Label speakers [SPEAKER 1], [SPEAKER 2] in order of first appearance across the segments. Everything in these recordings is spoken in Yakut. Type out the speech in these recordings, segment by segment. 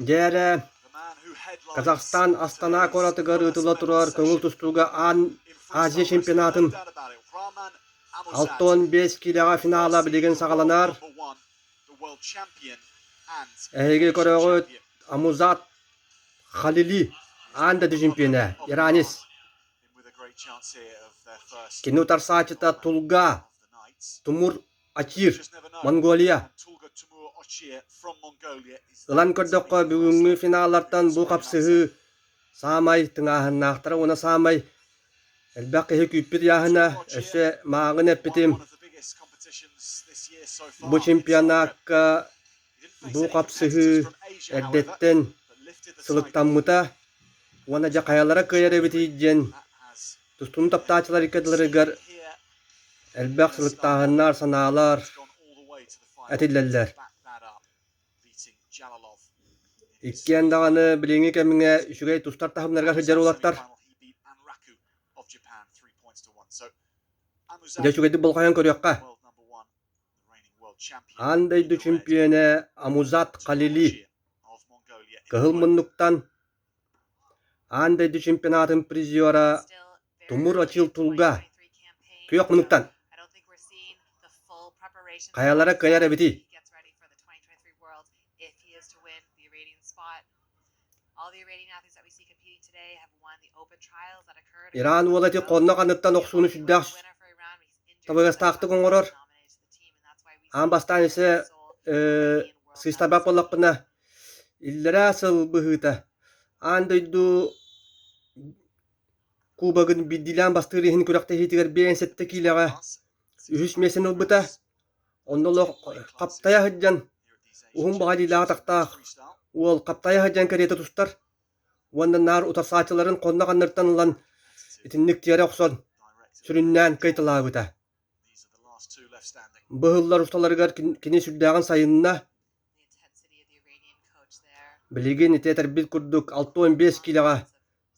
[SPEAKER 1] Дьэ эрэ, Казахстан Астана куоратыгар ыытылла турар көҥүл тустууга Аан Азия чемпионатын 65 киилэҕэ финала билигин саҕаланар. Эһиги көрөҕүт Амузат Халили аан дойду чемпиона, иранец. Кини утарсааччыта Тулга Тумур Ачир, Монголия. Ылан көрдөххө, бүгүҥҥү финаллартан бу хапсыһыы саамай тыҥааһыннаахтара уонна саамай элбэх киһи күүппүт ыйааһына өссө мааҕын эппитим. Бу чемпионакка бу хапсыһыы эрдэттэн сылыктаммыта уонна дьэ хайалара кыайар эбитий диэн тустууну таптааччылар икки ардыларыгар Элбэх сылыктааһыннар, санаалар этиллэллэр. Иккиэн даҕаны билиҥҥи кэмҥэ үчүгэй тустар таһымнарыгар сылдьар уолаттар. Дьэ үчүгэйдик болҕойон көрүөххэ. Аан дойду чемпиона Амузат Халили кыһыл муннуктан Аан дойду чемпионатын призера Тумур Ачил Тулга күөх муннуктан хайалара кыайар эбитий? Иран уола ити хонно ханныттан охсууну сүрдээх табыгастаахтык оҥорор. Аан бастаан ise сыыстарбат буоллахпына Иллэрээ сыл быһыыта аан дойду Кубогын биирдиилээн бастыыр иһин күрэхтэһиитигэр 57 киилэҕэ үһүс миэстэни ылбыта. Онно олох хаптайа сылдьан, уһун баҕайылаах атахтаах уол хаптайа сылдьан кэриэтэ тустар уонна наар утарсааччыларын хонно ханнартан ылан итинник тиэрэ охсон сүрүннээн кыайталаабыта. Быһыллар усталарыгар кини сүрдээҕин сайынна Билигин ити этэрбит курдук 65 киилэҕэ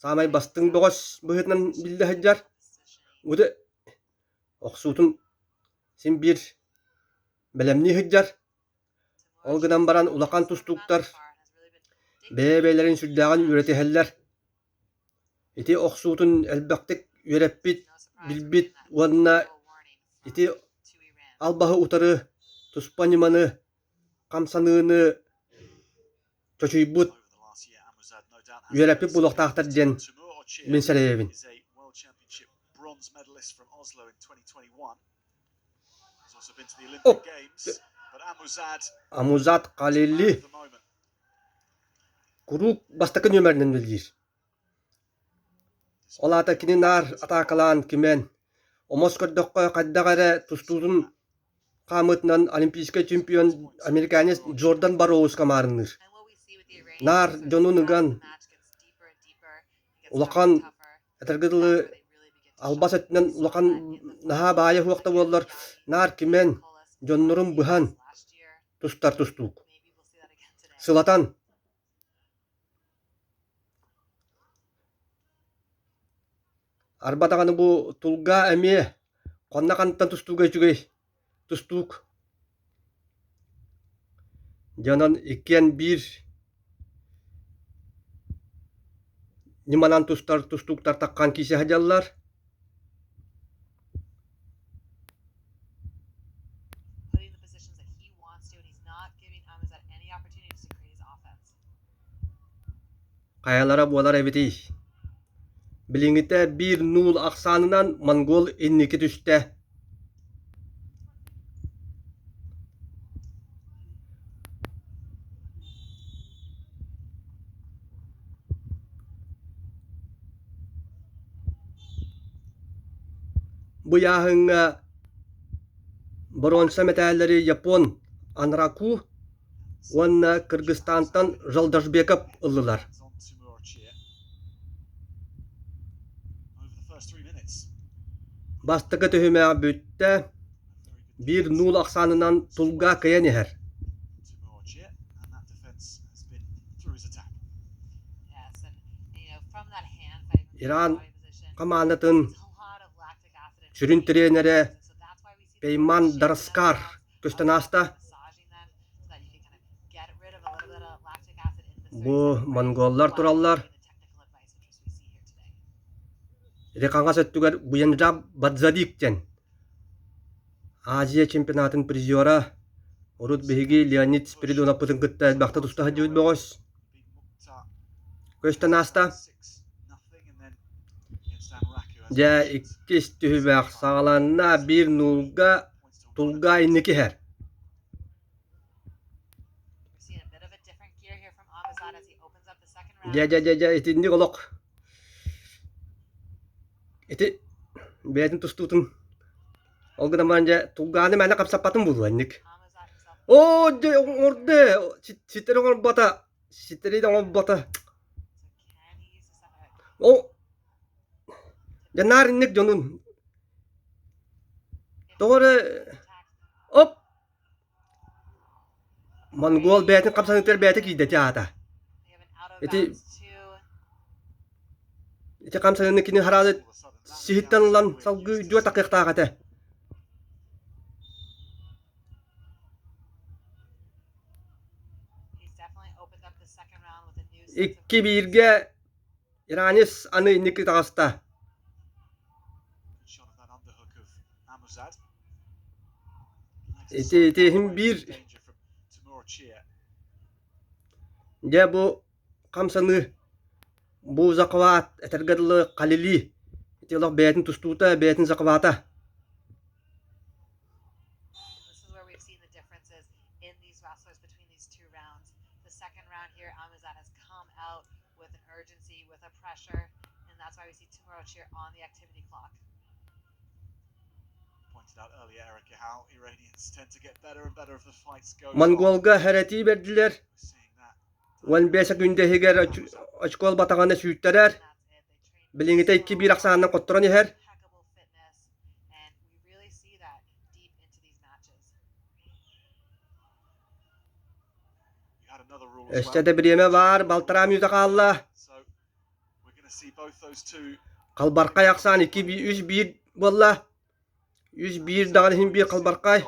[SPEAKER 1] саамай бастыҥ бөҕөс быһыытынан биллэ сылдьар. Ути охсуутун син биир бэлэмнии сылдьар. Ол гынан баран улахан тустууктар бэйэ-бэйэлэрин сүрдээҕин үөрэтиһэллэр. Ити охсуутун элбэхтик үөрэппит, билбит уонна ити албаһы утары туспа ньыманы хамсаныыны чочуйбут, үөрэппит буолуохтаахтар диэн мин сэрэйэбин. Амузат Халили куруук бастакы нүөмэринэн үлэлиир. Ол аата кини наар атаакалаан кимэн, омос көрдөххө хайдах эрэ тустуутун хаамыытынан олимпийскай чемпион американец Джордан Бароуска маарынныыр. Наар дьонун ыган, улахан этэргэ дылы албас өттүнэн улахан наһаа баайа суох да буоллар, наар кимэн, дьоннорун быһан тустар тустуук. Сылатан Арба даҕаны бу Тулга эмиэ ханна хантан тустууга үчүгэй тустуук. Дьэ онон иккиэн биир ньыманан тустар тустууктар таххан киирсэ сылдьаллар. Хайалара буолар эбитий? Билиҥҥитэ биир нуул ахсаанынан монгол инники түстэ. Бу ыйааһыҥҥа боруонса мэтээллэри Япон Анраку уонна Кыргызстантан Жолдошбеков ыллылар. Бастакы түһүмэх бүттэ, биир нуул ахсаанынан Тулга кыайан иһэр. Иран хамаандатын сүрүн тренерэ Пейман Дараскар көстөн ааста. Бу монголлар тураллар. Ити хаҥас өттүгэр Буянджаб Бадзадик диэн Азия чемпионатын призера урут биһиги Леонид Спиридоновпытын кытта элбэхтэ туста сылдьыбыт бөҕөс. Көстөн ааста. Дьэ, иккис түһүмэх саҕаланна биир нуулга тулга инники иһэр. Дьэ, дьэ, дьэ, дьэ, итинник олох ити бэйэтин тустуутун ол гынан баран дьэ тулгааны мээнэ хапсаппатын буолуо инник. Оо, дьэ оҥордо ситэри оҥорбото ситэри да оҥорбото. О, дьэ наар инник дьонун тоҕо эрэ оп Монгол бэйэтин хамсаныытыгар бэйэтэ киирдэ ити аата. Ити ити хамсаныыны кини хараалы сиһиттэн ылан салгыы үрдүгэр тахыахтаах этэ. Икки бииргэ Иранец аны инники таҕыста. Ити ити иһин биир дьэ бу хамсаныы бу захват этэргэ дылы Халили ити олох бэйэтин тустуута бэйэтин захвата
[SPEAKER 2] with an urgency, with a pressure, and that's why we see Timur here on the activity clock.
[SPEAKER 1] Монголга хэрэтии бэрдилэр. 15 күндэ иһигэр очкол батаҕаны сүүттэрэр. Билиҥҥитэ 2-1 ахсаанынан хотторон иһэр. Өссө да бириэмэ баар, балтараа мүнүүтэ хаалла. Халбархай ахсаан 2-3-1 буолла. 3-1 даҕаны иһин биир халбархай.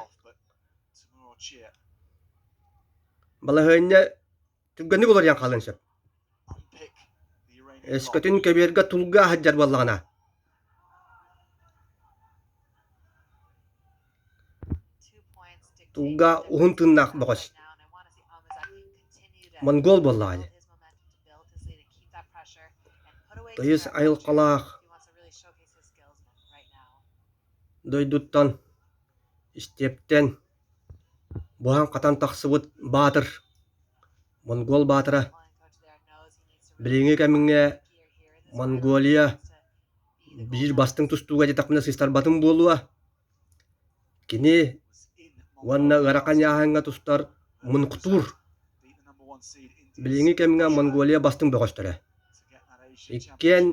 [SPEAKER 1] Балаһыанньа түргэнник уларыйан хаалыан сөп. Өскөтүн көбүөргэ тулга сылдьар буоллаҕына. Тулга уһун тыыннаах бөҕөс. Монгол буоллаҕа дии. Тыйыс айылҕалаах дойдуттан, истиэптэн буһан-хатан тахсыбыт баатыр, монгол баатыра билиҥҥи кэмҥэ Монголия биир бастыҥ тустууга диэтэхпинэ сыыстарбатым буолуо. Кини уонна ыарахан ыйааһыҥҥа тустар Мунхтуур билиҥҥи кэмҥэ Монголия бастыҥ бөҕөстөрө. Иккиэн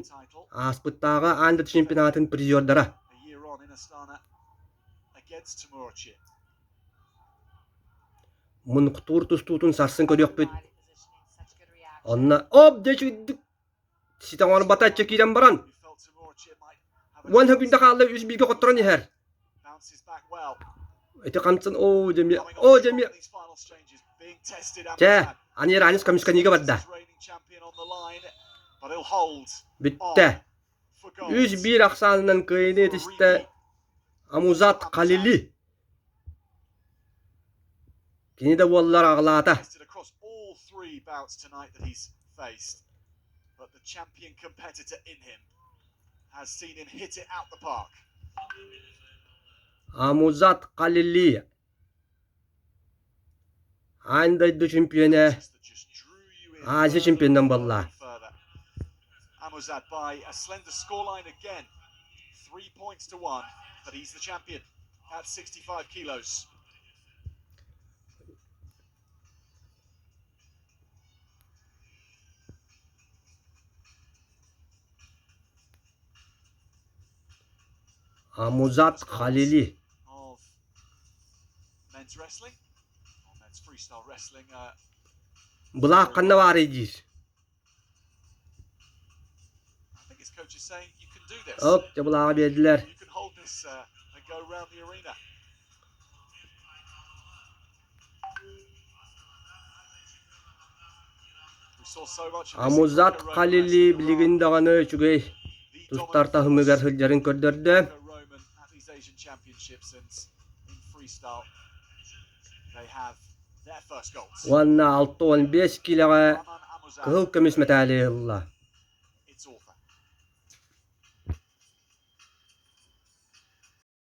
[SPEAKER 1] ааспыттааҕы аан дойду чемпионатын призердара. Мунхтуур тустуутун сарсын көрүөхпүт. Онно оп дьэ үчүгдүк Ситэ оҥорбото ачча киирэн баран, уон сөкүүндэ хаалла үс бииргэ хотторон иһэр. Ити хамсын оо дьэ эмиэ оо дьэ эмиэ Чэ, аны Иранец көмүскэниигэ барда. Бүттэ. Үс биир ахсаанынан кыайыыны этистэ Амузат Халили. Кини да буоллар аҕылаата. Амузат Халили Аан дойду чемпионэ Азия чемпионынан буолла. Амузат Халили Былаах ханна баарый диир. Оп, дьэ былааҕы биэрдилэр. Амузат Халили билигин даҕаны үчүгэй тустар таһымыгар сылдьарын көрдөрдө. Уонна 65 киилэҕэ кыһыл көмүс мэтээли ылла.